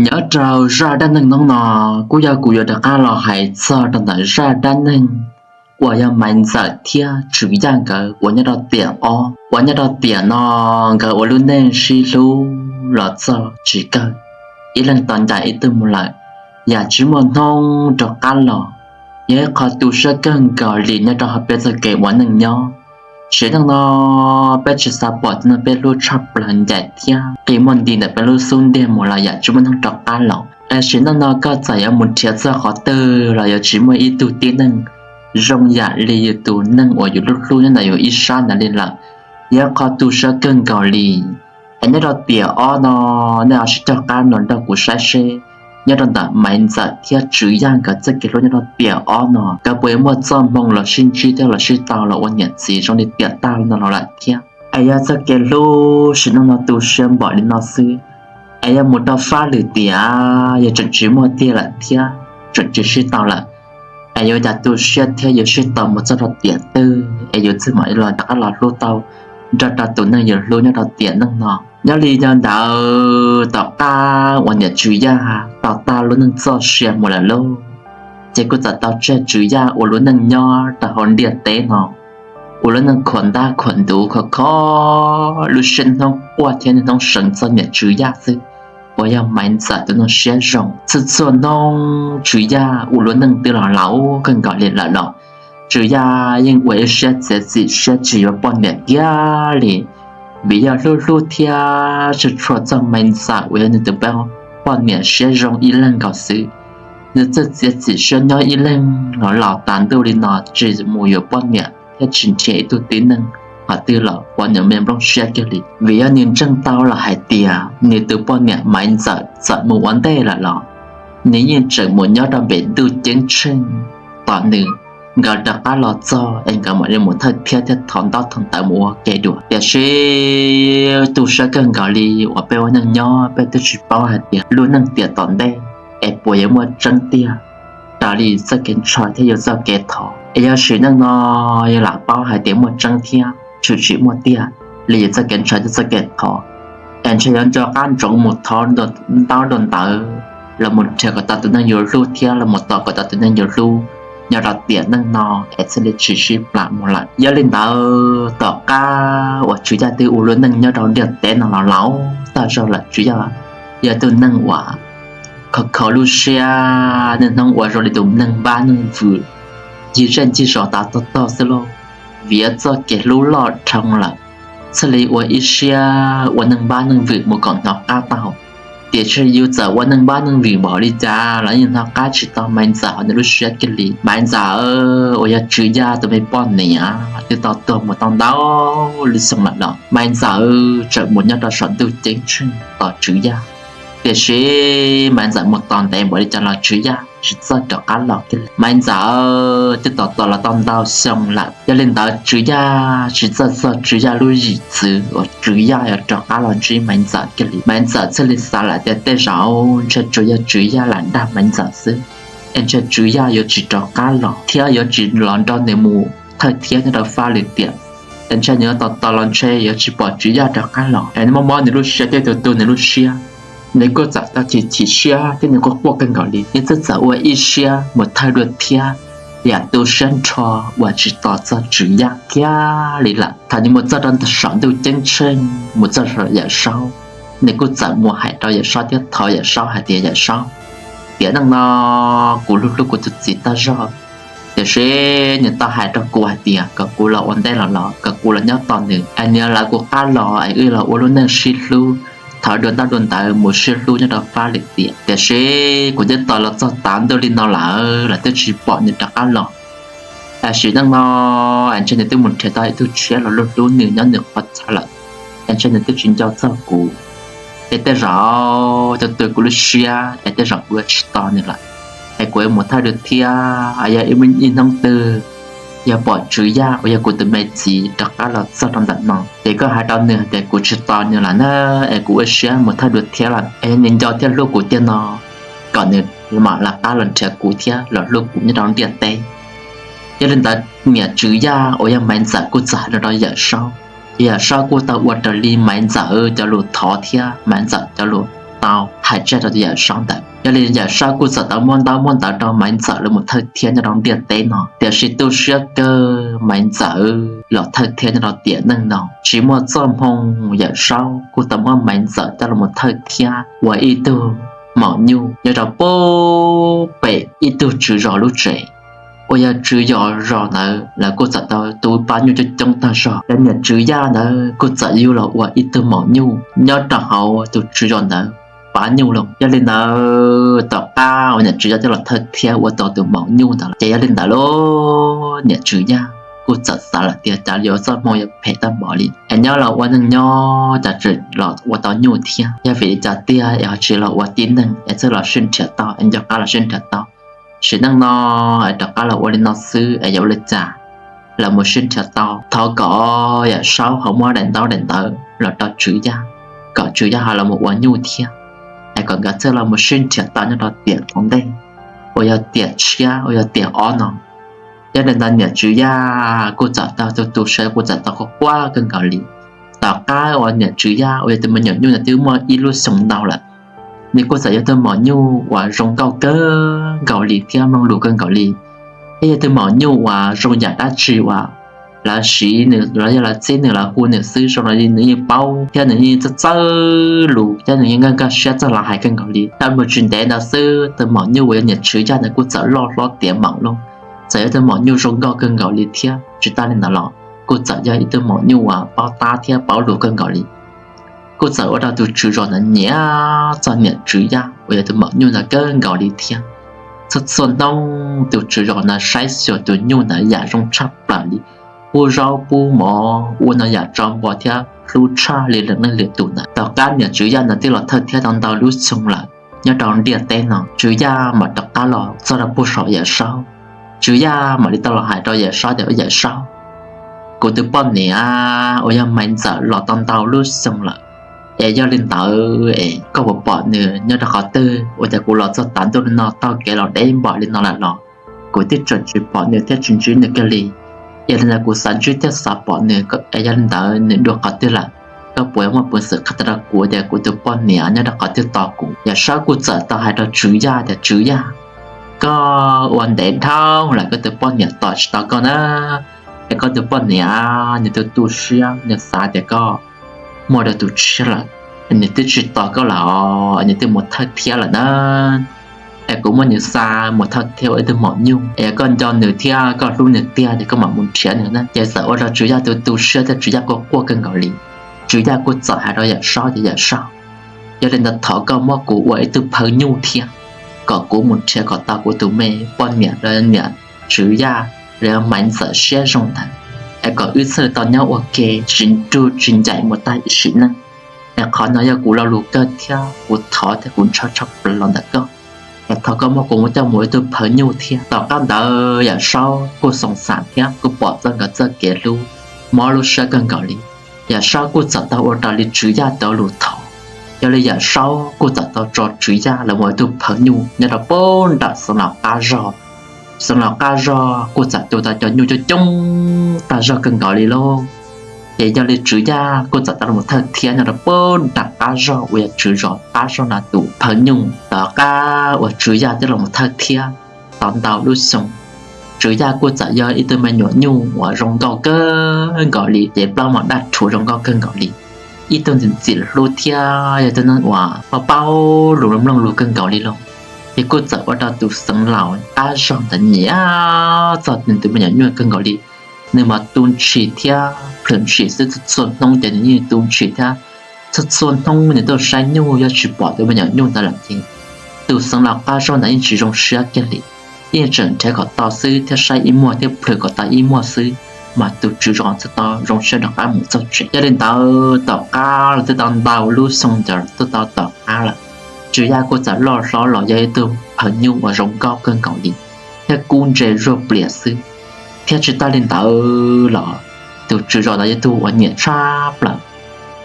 Nyob rau zaj dab neeg hnub no kuj yog kuv yuav rov qab los hais txog rau ntawm zaj dab neeg uas yog Maiv Ntxawm thiab Tswv Yaj nkawd uas nyob rau tiam ob, uas nyob rau tiam no nkawd ua lub neej sib hlub los txog tsis kawg, ib leeg tau ncaim ib tug mus lawm, yam tsis muaj hnub rov qab los. Yog ib qho tu siab kawg nkaus li nyob rau hauv peb txoj kev ua neej nyob. Sim neej no peb tsis xav pom tus neeg peb hlub tshaj plaws ncaim thiab qi muaj nti ntawm peb lub xub ntiag mus los yam tsis muaj hnub rov qab los. Es sim neej no koj txawm yuav mus nrhiav txog qhov twg los yuav tsis muaj ib tug tib neeg zoo yam li yus tus neeg uas yus hlub hlub nyob ntawm yus ib sab ntawd li lawm. Yog qhov tu siab kawg nkaus li. Es nyob rau tiam ob no, nej ho sib cog qab no nrog kuv saib seb nyob rau ntawm Maiv Ntxawm thiab Tswv Yaj nkawd txoj kev hlub nyob rau tiam ob no nkawd puas yuav muaj txoj hmoo los sib ntsib thiab los sib tau los ua niam txiv zoo li tiam tag no los lawm thiab. Es yog txoj kev hlub sim neej no tu siab npaum li no xwb, es yog mus rau fab lwm tiam yog tseem tsis muaj tiag lawm thiab tseem tsis sib tau lawm, es yuav cas tu siab thiab yuav sib tau mus txog rau tiam twg es yuav txwj mam li los rov qab los hlub tau nrog rau tus neeg yus hlub nyob rau tiam neej no. Nyob li nyob ntawd tom qab uas niam Tswv Yaj tau tag lub neej txoj sia mus lawm lauj, ces kuj txawm tau tseg Tswv Yaj ua lub neej nyob rau hauv ntiaj teb no, ua lub neej khuam ntab khuam ntuv kho kho lub siab hnub quaj thiab niaj hnub seev txog niam Tswv Yaj xwb, uas yog Maiv Ntxawm tus neeg siab zoo. Txhua txhua hnub Tswv Yaj ua lub neej twb los laus kawg nkaus li lawm los Tswv Yaj yeej ua ib siab txiav txim siab tsis yuav poj niam kiag li, vim yog hlub hlub thiab tshua tshua txog Maiv Ntxawm uas yog nws tus poj niam siab zoo ib leeg nkaus xwb. Nws txawj txiav txim siab nyob ib leeg los laus tas ntuj li no tsis mus yuav poj niam thiab tsis nrhiav ib tug tib neeg qhov twg los ua nws me nplooj siab kiag li, vim yog nws ntseeg tau los hais tias nws tus poj niam Maiv Ntxawm txawm mus ua ntej lawm los nws yeej tseem mus nyob rau pem ntuj ceeb tsheej tos nws, nkawd rov qab los txog es nkawd mam li mus thawj thiab thiab thov ntaub thov ntawv mus ua ke dua. Tiam sis tu siab kawg nkaus li uas peb ua neej nyob peb twb tsis paub hais tias lub neej tiam tom ntej es puas yuav muaj tseeb tiag raws li txoj kev ntshaw thiab yus txoj kev thov. Es yog sim neej no yus lam paub hais tias muaj tseeb thiab tshwm sim muaj tiag li yus txoj kev ntshaw thiab txoj kev thov, es ntshe yuav nco qab ntsoov mus thov ntaub ntaub ntawv los mus nrhiav kom tau tus neeg yus hlub thiab los mus tos kom tau tus neeg yus hlub nyob rau tiam neej no es thiaj li tsis sib plam mus lawm. Yog li ntawd tom qab uas Tswv Yaj twb ua lub neej nyob rau ntiaj teb no los laus tag zog lawm, Tswv Yaj yog tus neeg uas khov kho lub siab, niaj hnub ua zoo li tus neeg npab neeg vwm, ncig zej ncig zos tas tog tog xwb lauj, vim yog txoj kev hlub loj dhau lawm, thiaj li ua ib siab ua neeg npab neeg vwm mus kom hnov qab tau. Tiam sis yus txawm ua neeg npab neeg vwm npaum li cas los yeej hnov qab tsis tau Maiv Ntxawm hauv nws lub siab kiag li. Maiv Ntxawm uas yog Tswv Yaj tus me poj niam twb tau tuag mus tau ntau lub xyoo lawm los Maiv Ntxawm tseem mus nyob rau saum ntuj ceeb tsheej tos Tswv Yaj. Tiam sis Maiv Ntxawm mus tos ntev npaum li cas los Tswv Yaj tsis txawj rov qab los kiag li. Maiv Ntxawm twb tos tos los tau ntau xyoo lawm, yog li ntawd Tswv Yaj tsis txawj txog Tswv Yaj lub yim txwv uas Tswv Yaj yuav rov qab los ntsib Maiv Ntxawm kiag li. Maiv Ntxawm thiaj li xav lawm tias tej zaum ntshe tsuas yog Tswv Yaj lam dag Maiv Ntxawm xwb, es ntshe Tswv Yaj yuav tsis rov qab los thiab yuav tsis los nrog nws mus thawj thiab nyob rau fab lwm tiam, es ntshe nws yuav tos tos los ntshe yuav tsis pom Tswv Yaj rov qab los. Es nws mob mob nws lub siab thiab tu tu nws lub siab, nws kuj txawm tau chim chim siab thiab nws kuj quaj kawg nkaus li. Nws txawm txawm ua ib siab mus thawj dua thiab, yam tu siab nrho uas tsis tos txog Tswv Yaj kiag li lawm. Thaum nws mus txog rau saum ntuj ceeb tsheej mus txog saum Yawm Saub, nws kuj txawm mus hais rau Yawm Saub thiab thov Yawm Saub hais tias, Yawm Saub, tiam neej no kuv hlub hlub kuv tus txiv tag zog, tiam sis nws tau hais rau kuv hais tias kom kuv los ua ntej los los kom kuv los nyob tos nws, es nws lawv kuv qab los es wb los ua lub neej sib hlub, thov dua ntaub dua ntawv mus sib hlub nyob rau fab lwm tiam. Tiam sis kuv twb tos los txog tav ntuj li no lawm los twb tsis pom nws rov qab los. Tam sim neej no es ntshe nws twb mus nrhiav tau ib tug tshiab los hlub hlub nws nyob nws qhov chaw lawm, es ntshe nws twb tsis nco txog kuv. Es tej zaum tus tu kuv lub siab es tej zaum kuv yuav tsis tos nws lawm, es kuv yuav mus thawj dua thiab. Yog ib hnub twg yog pom Tswv Yaj uas yog kuv tus me txiv rov qab los txog rau ntawm no, ces koj hais rau nws hais tias kuv tsis tos nws lawm na, es kuv ua siab mus thawj dua thiab lawm, es yog nws nco thiab hlub kuv tiag no, kom nws mam rov qab los nrhiav kuv thiab los hlub kuv nyob rau ntiaj teb. Yog li ntawd niam Tswv Yaj uas yog Maiv Ntxawm kuj txawm hais rau Yawm Saub, Yawm Saub kuj tau ua raws li Maiv Ntxawm cov lus thov thiab Maiv Ntxawm cov lus tau hais tseg rau tus Yawm Saub ntawd. Yog li Yawm Saub kuj txawm tau muab ntaub muab ntawv rau Maiv Ntxawm lawv mus thawj thiab nyob rau ntiaj teb no, tiam sis tu siab kawg Maiv Ntxawm los thawj thiab nyob rau tiam neej no tsis muaj txoj hmoo. Yawm Saub kuj tau muab Maiv Ntxawm coj los thawj thiab ua ib tug maum nyuj nyob rau pem ib tug tswv zos lub tsev uas yog tswv zos ntawd lawv kuj txawm tau tu pab nyuj coob coob tag zog. Cov niam tswv yaj ntawd kuj txawm yug los ua ib tug maum nyuj nyob rau hauv tus tswv zos ntawd pab nyuj lawm. Yog li ntawd tom qab uas niam tswv yaj coj los thawj thiab ua tau tus maum nyuj ntawd ces yog li ntawd lub niam tswv yaj kuj txawm xav lawm tias cas yuav txoj hmoo yuav phem tag npaum li es nyob los ua neej nyob cas tseem los ua tau nyuj thiab. Yog vim li cas tiag es ho tsis los ua tib neeg es txawj los sib nrhiav tau es nco qab los sib nrhiav tau. Sim neej no es rov qab los ua li no xwb es yuav ua li cas los mus sib nrhiav tau. Thov kom Yawm Saub ho muab daim ntaub daim ntawv los rau tswv yaj kom tswv yaj ho los mus ua nyuj thiab es kom nkawd txawj los mus sib nrhiav tau nyob rau tiam tom ntej uas yog tiam tshiab uas yog tiam ob no. Yog li ntawd niam tswv yaj kuj txawm tau tu tu siab kuj txawm tau quaj quaj kawg nkaus li. Tom qab uas niam tswv yaj uas yog tus me nyuam nyuj ntawd twb muaj ib lub xyoo ntau lawm, nws kuj txawm yog tus maum nyuj uas zoo nkauj kawg nkaus li thiab mloog lus kawg nkaus li, thiab yog tus maum nyuj uas zoo yam dab tsi uas lawv siv nws los yog lawv txib nws los hu nws xwb zoo li nws yeej paub thiab nws yeej txawj txawj lus thiab nws yeej nkag nkag siab txog lawv hais kawg nkaus li. Tau mus tsis ntev ntawd xwb tus maum nyuj uas yog niam tswv yaj ntawd kuj txawm loj hlob tiav meem lawm, txawm yog tus maum nyuj zoo nkauj kawg nkaus li thiab tsis tas li ntawd los kuj txawm yog ib tug maum nyuj uas paub tab thiab paub lus kawg nkaus li. Kuj txawm ua rau tus tswv zos ntawd nyiam txog niam tswv yaj uas yog tus maum nyuj ntawd kawg nkaus li thiab. Txhua txhua hnub tus tswv zos ntawd saib xyuas tus nyuj ntawd yam zoo tshaj plaws li, pub zaub pub mov ua no yam tso npo thiab hlub tshaj li lwm leej lwm tus ntawd. Tom qab niam tswv yaj ntawd twb los thawj thiab tau ntau lub xyoo lawm nyob rau ntiaj teb no, tswv yaj mam rov qab los txog rau puag saum Yawm Saub. Tswv yaj mam li tau los hais rau Yawm Saub tias, Yawm Saub, kuv tus poj niam uas yog Maiv Ntxawm los tau ntau lub xyoo lawm, es yog li ntawd es koj puas pom nws nyob rau qhov twg? Ua cas kuv los txog tav ntuj li no taug kev los deb npaum li no lawm los kuv twb tseem tsis pom nws thiab tsis ntsib nws kiag li. Yog li ntawd kuv xav ntsib thiab xav pom nws, es yog li ntawd nws dua qhov twg lawm? Koj puas muaj peev xwm qhia tau rau kuv tias kuv tus poj niam nyob rau qhov twg tos kuv? Yawm Saub kuj txawm tau hais rau tswv yaj tias, Tswv yaj, koj ua ntev dhau lawm koj tus poj niam tos tsis tau koj na. Es koj tus poj niam nws tu tu siab, nws xav tias koj muaj dua tus tshiab lawm, nws twb tsis tos koj lawm, nws twb mus thawj thiab lawm na. Es kuv muab nws xa mus thawj thiab ua ib tug maum nyuj, es yog koj nco nws thiab koj hlub nws tiag ces koj mam mus nrhiav nws na. Ces txawm ua rau tswv yaj tu tu siab thiab tswv yaj quaj quaj kawg nkaus li. Tswv yaj kuj txawm hais rau Yawm Saub tias, Yawm Saub, yog li ntawd thov koj muab kuv ua ib tug phawj nyuj thiab, kom kuv mus nrhiav kom tau kuv tus me poj niam los niam tswv yaj los yog Maiv Ntxawm siab zoo ntawd, es kom wb txhawj tau nyob ua ke tsis nrug tsis ncaim mus tag ib sim neej. Es qhov no yog kuv lo lus kawg thiab kuv thov thiab kuv ntshaw tshaj plaws los ntawm koj. Es thov koj muab kuv coj mus ua ib tug phawj nyuj thiab. Tom qab ntawd Yawm Saub kuj xoo xam thiab kuj pom txog nkawd txoj kev hlub, mob lub siab kawg nkaus li. Yawm Saub kuj txawm tau ua raws li tswv yaj cov lus thov. Yog li Yawm Saub kuj txawm tau tso tswv yaj los ua ib tug phawj nyuj nyob rau puag nram xeev laus qab zog. Xeev laus qab zog kuj txawm tu tau cov nyuj coob coob tag zog kawg nkaus li lauj. Ces yog li tswv yaj kuj txawm tau los thawj thiab nyob rau puag nram qab zog uas yog tswv zos qab zog no tus phawj nyuj. Tom qab uas tswv yaj twb los thawj thiab tau ntau lub xyoo, tswv yaj kuj txawm yog ib tug me nyuam nyuj uas zoo nkauj kawg nkaus li, ces plaub mos daj rhuv zoo nkauj kawg nkaus li, ib tug ntxim ntxim hlub thiab yog ib tug neeg uas paub paub lus mloog lus kawg nkaus li lauj. Ces kuj txawm ua rau tus xeev laus qab zog ntawd nyiam txog nws tus me nyuam nyuj kawg nkaus li. Nws mas tu ntshis thiab plhws ntshis xwb, txhua txhua hnub ces nws yeej tu ntshis thiab txhua txhua hnub nws tuaj saib nyuj, yog tsis pom tus me nyuam nyuj ntawd lawm ces tus xeev laus qab zog ntawd yeej tsis zoo siab kiag li. Yeej tseem nrhiav kom tau xwb thiab saib ib muag thiab plhws kom tau ib muag xwb, mas tus tswv zos thiaj tau zoo siab rov qab mus txog tsev. Yog li ntawd tom qab los twb tau ntau lub xyoo ntawd tuaj tau tom qab lawm, tswv yaj kuj txawm loj hlob los yog ib tug phawj nyuj uas zoo nkauj kawg nkaus li thiab kub ntse zuag plias xwb. Thiab tsis tas li ntawd los tus tswv zos ntawd yog tus uas nyiam tshaj plaws.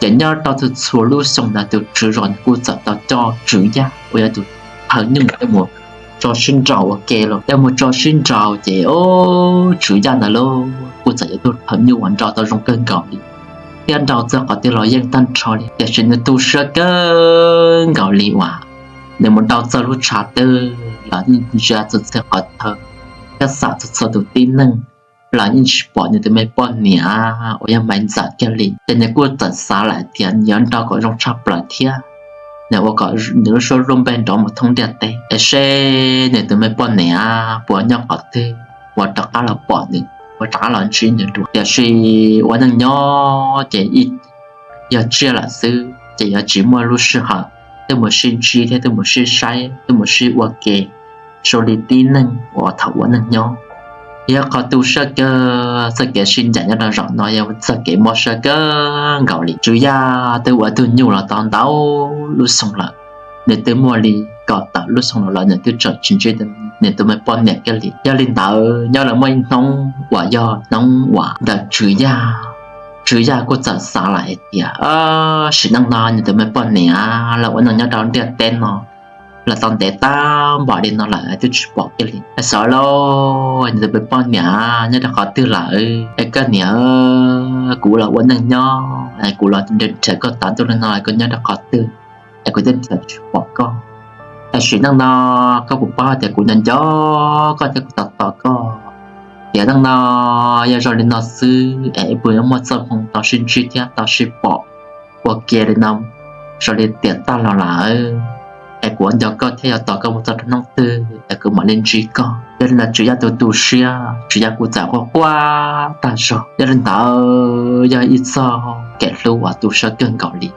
Ces nyob rau txhua txhua lub xyoo ntawd tus tswv zos kuj txawm tau coj tswv yaj uas yog tus phawj nyuj coj mus tso sib nraus ua ke los coj mus tso sib nraus ces tswv yaj ntawd los kuj txawm yog tus phawj nyuj uas nraus tau zoo kawg nkaus li. thiab nrau txog qhov twg los yeej tag nrho li. Tiam sis nws tu siab kawg nkaus li uas nws mus nrau txog lub tshav twg los yeej ntsia txhua txhia qhov chaw thiab xam txhua txhua tus tib neeg los yeej tsis pom nws tus me poj niam uas yog Maiv Ntxawm kiag li. Ces nws kuj txawm xav lawm tias nws yuav nrau kom zoo tshaj plaws thiab nws ua kom nws lub suab luaj npe nrov mus thoob ntiaj teb es seb nws tus me poj niam puas nyob qhov twg uas rov qab los pom nws, uas rov qab los ntsib nws dua. Tiam sis ua neej nyob ces yog tsiaj lawm xwb ces yuav tsis muaj lub sij hawm tuaj mus sib ntsib thiab tuaj mus sib saib, tuaj mus sib ua ke zoo li tib neeg uas thaum ua neej nyob. Yog qhov tu siab kawg, txoj kev sib ncaim nyob rau zaum no yog txoj kev mob siab kawg nkaus li. Tswv Yaj twb ua tug nyuj los tau ntau lub xyoo lawm, nws twb muaj li kaum tawm lub xyoo los nws twb tseem tsis ntsib nws tus me poj niam kiag li. Yog li ntawd nyob los muaj ib hnub uas yog hnub uas ntawm Tswv Yaj, Tswv Yaj kuj txawm xav lawm hais tias sim neej no nws tus me poj niam los ua neej nyob rau ntiaj teb no los tau ntev tag npaum li no lawm twb tsis pom kiag li. Xav lauj, nws tus me poj niam nyob rau qhov twg lawm? Es koj niam, kuv los ua neej nyob es kuv los nrhiav koj tas ntuj li no los koj nyob rau qhov twg es kuv twb nrhiav tsis pom koj. Es sim neej no koj puas paub tias kuv nco nco koj thiab kuv tos tos koj. Tiam neej no yog zoo li no xwb es pw muaj txoj hmoo tau sib ntsib thiab tau sib pom ua ke li no zoo li tiam tag los lawm. Es kuv nco koj thiab yuav tos koj mus txog rau hnub twg es kuv mam li ntsib koj. Yog li ntawd Tswv Yaj tu tu siab, Tswv Yaj kuj txawm quaj quaj tag zog. Yog li ntawd yog ib txoj kev hlub uas tu siab kawg nkaus li.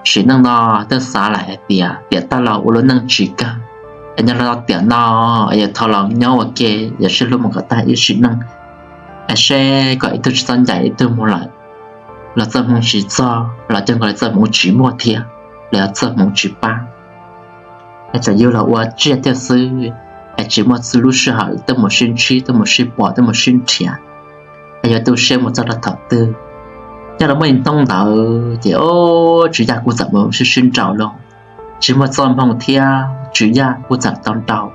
Sim neej no twb xav lawm hais tias tiam tag los ua lub neej tsis kawg, es nyob rau tiam no es yuav thov los nyob ua ke, yuav sib hlub mus kom tag ib sim neej, es seb kom ib tug tsis txhob ncaim ib tug mus lawm los txoj hmoov tsis txog los cog nkaus li txoj hmoov tsis muaj thiab, los yog txoj hmoov tsis pab. Es txawm yug los ua tsiaj thiab xwb, es tsis muaj lub sij hawm tuaj mus sib ntsib, tuaj mus sib pom, tuaj mus sib nrhiav, es yuav tu siab mus txog rau thaum twg. Nyob rau muaj ib hnub ntawd ces Tswv Yaj kuj txawm mus sib sib nraus lauj, tsis muaj txoj hmoo thiab Tswv Yaj kuj txawm tau nrau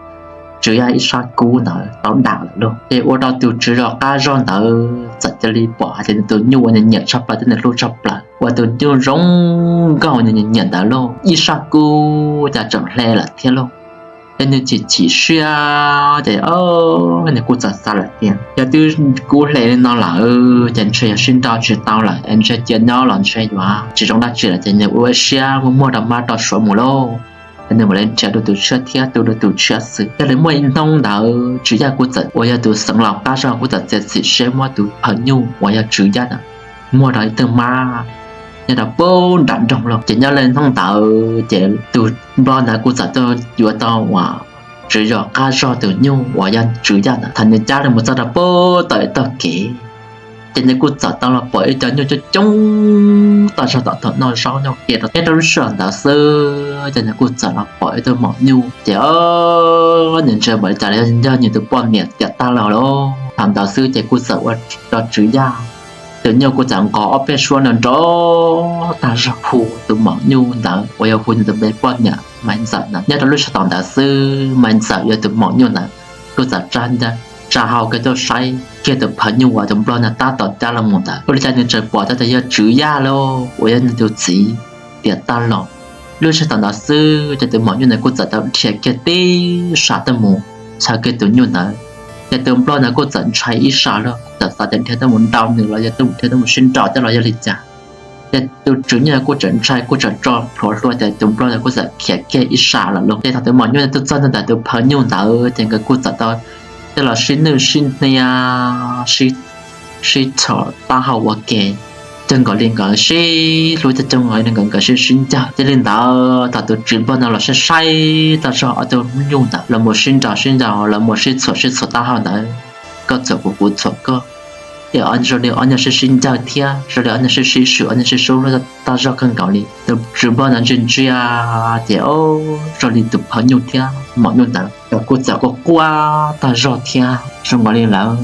Tswv Yaj ib sab kub ntawd tau dam lawm lauj. Ces ua rau tus tswv zos qab zog ntawd txawm cia li pom hais tias nws tus nyuj uas nws nyiam tshaj plaws thiab nws hlub tshaj plaws, ua tus nyuj zoo nkauj uas nws nyiam ntawd lauj, ib sab kub cas tseem hle lawm thiab lauj. Ces nws chim chim siab ces nws kuj txawm xav lawm tias yog twb kub hle li no lawm ces ntshe yog sib nrau tsis tau lawm es ntshe cia nyob los ntshe yuav tsis zoo dab tsi lawm ces nws ua siab muab muag rau mab rau suav mus lauj. Ces nws mam li nrhiav dua tus tshiab thiab tu dua tus tshiab xwb. Yog li muaj ib hnub ntawd Tswv Yaj kuj txawm uas yog tus xeev laus qab zog kuj txawm txiav txim siab muab tus phawj nyuj uas yog Tswv Yaj ntawd muag rau ib tug mab nyob rau pem nram nroog lauj. Ces nyob li hnub ntawd ces tus nplog ntawd kuj txawm tuaj yuav tau uas tswv zos qab zog tus nyuj uas yog Tswv Yaj ntawd. Thaum nws cab li mus txog rau pem tom ib tog kev, ces nws kuj txawm tau los pom ib co nyuj coob coob tag zog tom thaum noj zaub noj ke rau. Nyob rau lub sij hawm ntawd xwb ces nws kuj txawm los pom ib tug maum nyuj ces nws ntsia npaum li cas los yog nws tus poj niam tiam tag los lauj. Thaum ntawd xwb ces kuj txawm ua rau Tswv Yaj tus nyuj kuj txawm nqos ob peb suab nrov nrov tag zog hu tus maum nyuj ntawd uas yog hu nws tus me poj niam Maiv Ntxawm ntawd. Nyob rau lub sij hawm ntawd xwb Maiv Ntxawm yog tus maum nyuj ntawd kuj txawm tsa hau kiag tuaj saib kiag tus phawj nyuj uas tus nplog ntawd tab tom cab los mus ntawd. Ua li cas nws tseem pom tau tias yog Tswv Yaj lauj uas yog nws tus txiv tiam tag los. Lub sij hawm ntawd xwb ces tus maum nyuj ntawd kuj txawm tau dhia kiag tib sab tuaj mus chaw kiag tus nyuj ntawd. Ces tus nplog ntawd kuj txawm ntshai ib sab lauj, kuj txawm xav tias dhia tuaj mus nrau nws los yog tuaj mus dhia tuaj mus sib nrau thiab los yog li cas. Ces tus tswv nyuj kuj tseem ntshai kuj tseem tso plhuav hlua ces tus nplog ntawd kuj txawm khiav kiag ib sab lawm lauj. Ces thaum tus maum nyuj tuaj txog ntua ntawm tus phawj nyuj ntawd ces nkawd kuj txawm tau coj los sib nwj sib hnia, sib txhuam taub hau ua ke, cog nkaus li nkawd sib hlub, cog nkaus li nkawd nkawd sib sib ncawg. Yog li ntawd thaum tus tswv nplog ntawd los saib saib tag zog ob tug nyuj ntawd los mus sib nrau sib nrau los mus sib txhuam sib txhuam taub hau ntawd, koj txhuam kuv kuv txhuam koj, ces zoo li ob nyuag sib sib ncawg thiab zoo li ob nyuag sib sib swm ob nyuag sib sub hlub tag zog kawg nkaus li. Tus tswv nplog ntawd ntsia ntsia ces zoo li tus phawj nyuj thiab maum nyuj ntawd los kuj txawm quaj quaj tag zog thiab zoo nkaus li lawv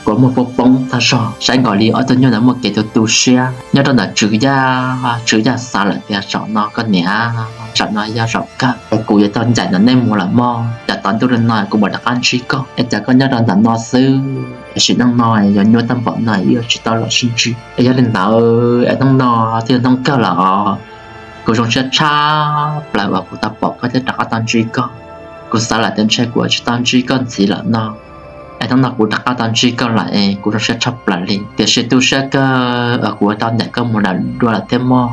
kua muag poob poob tag zog. Saib nkaus li ob tug nyuj ntawd muaj kev tu tu siab. Nyob rau ntawm Tswv Yaj, Tswv Yaj xav lawm tias zaum no koj niam, zaum no yog zaum kawg es kuv yuav tau ncaim ntawm nej mus lawm mog, cas tos ntuj li no kuv mam rov qab ntsib koj es cas koj nyob rau ntawm no xwb. Tiam sis hnub no yuav nyuaj tag npaum no wb yuav tsis tau los sib ntsib. Es yog li ntawd es hnub no twb yog hnub kawg lawm os, kuv zoo siab tshaj plaws uas kuv tau pom koj thiab rov qab tau ntsib koj. Kuv xav lawm tias ntshe kuv yuav tsis tau ntsib koj ntxiv lawm no, es hnub no kuv rov qab tau ntsib koj lawm es kuv zoo siab tshaj plaws li. Tiam sis tu siab kawg uas kuv yuav tau ncaim koj mus lawm dua lawm thiab mog.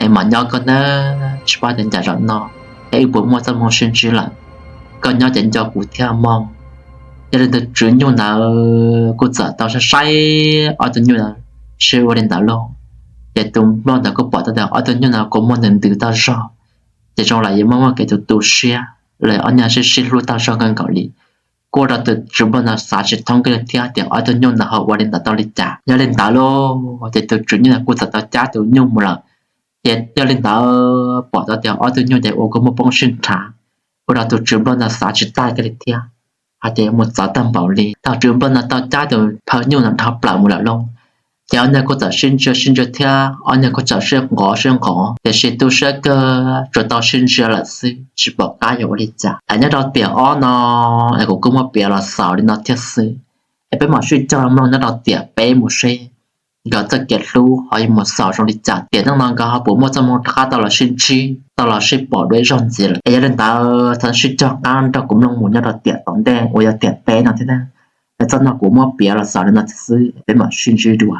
Es mam nyob koj nawb, tsis paub tias ncaim zaum no es wb puas muaj txoj hmoo sib ntsib lawm. Koj nyob ces nco kuv thiab mog. Yog li tus tswv nyuj ntawd kuj txawm tau saib saib ob tug nyuj ntawd sib ua li ntawd lauj. Ces tus nplog ntawd kuj pom tau tias ob tug nyuj ntawd kuj muaj ntws ntws tag zog, ces zoo li yuav muaj muaj kev tu tu siab, lawv ob niag sib sib hlub tag zog kawg nkaus li. Kuj ua rau tus tswv nplog ntawd xav tsis thoob kiag li thiab tias ob tug nyuj ntawd ho ua li ntawd tau li cas. Yog li ntawd lauj, ces tus tswv nyuj ntawd kuj txawm tau cab tus nyuj mus lawm. Ces yog li ntawd pom tau tias ob tug nyuj ces ua kua muag poob sib nrhav, ua rau tus tswv nplog ntawd xav tsis tag kiag li thiab, hais tias yuav mus txawv tag npaum li. Thaum tswv nplog ntawd tau cab tus phaw nyuj ntawd dhau plaws mus lawm lauj, ces ob niag kuj txawm sib ntsia sib ntsia thiab ob niag kuj txawm sib nqov sib nqov, tiam sis tu siab kawg tsuas tau sib ntsia lawm xwb, tsis pom qab yuav ua li cas. Es nyob rau tiam ob no es kuv kuj muab piav los xaus li no thiab xwb. Es peb mam sib cog mloog nyob rau tiam peb mus seb nkawd txoj kev hlub ho yuav mus xaus zoo li cas, tiam hnub no nkawd ho puas muaj txoj hmoo rov qab tau los sib ntsib tau los sib pom dua ib zaug ntxiv lawm. Es yog li ntawd thov sib cog qab nrog kuv mloog mus nyob rau tiam tom ntej uas yog tiam peb no thiab na. Es txoj no kuv muab piav los xaus li no thiab xwb, peb mam sib ntsib dua.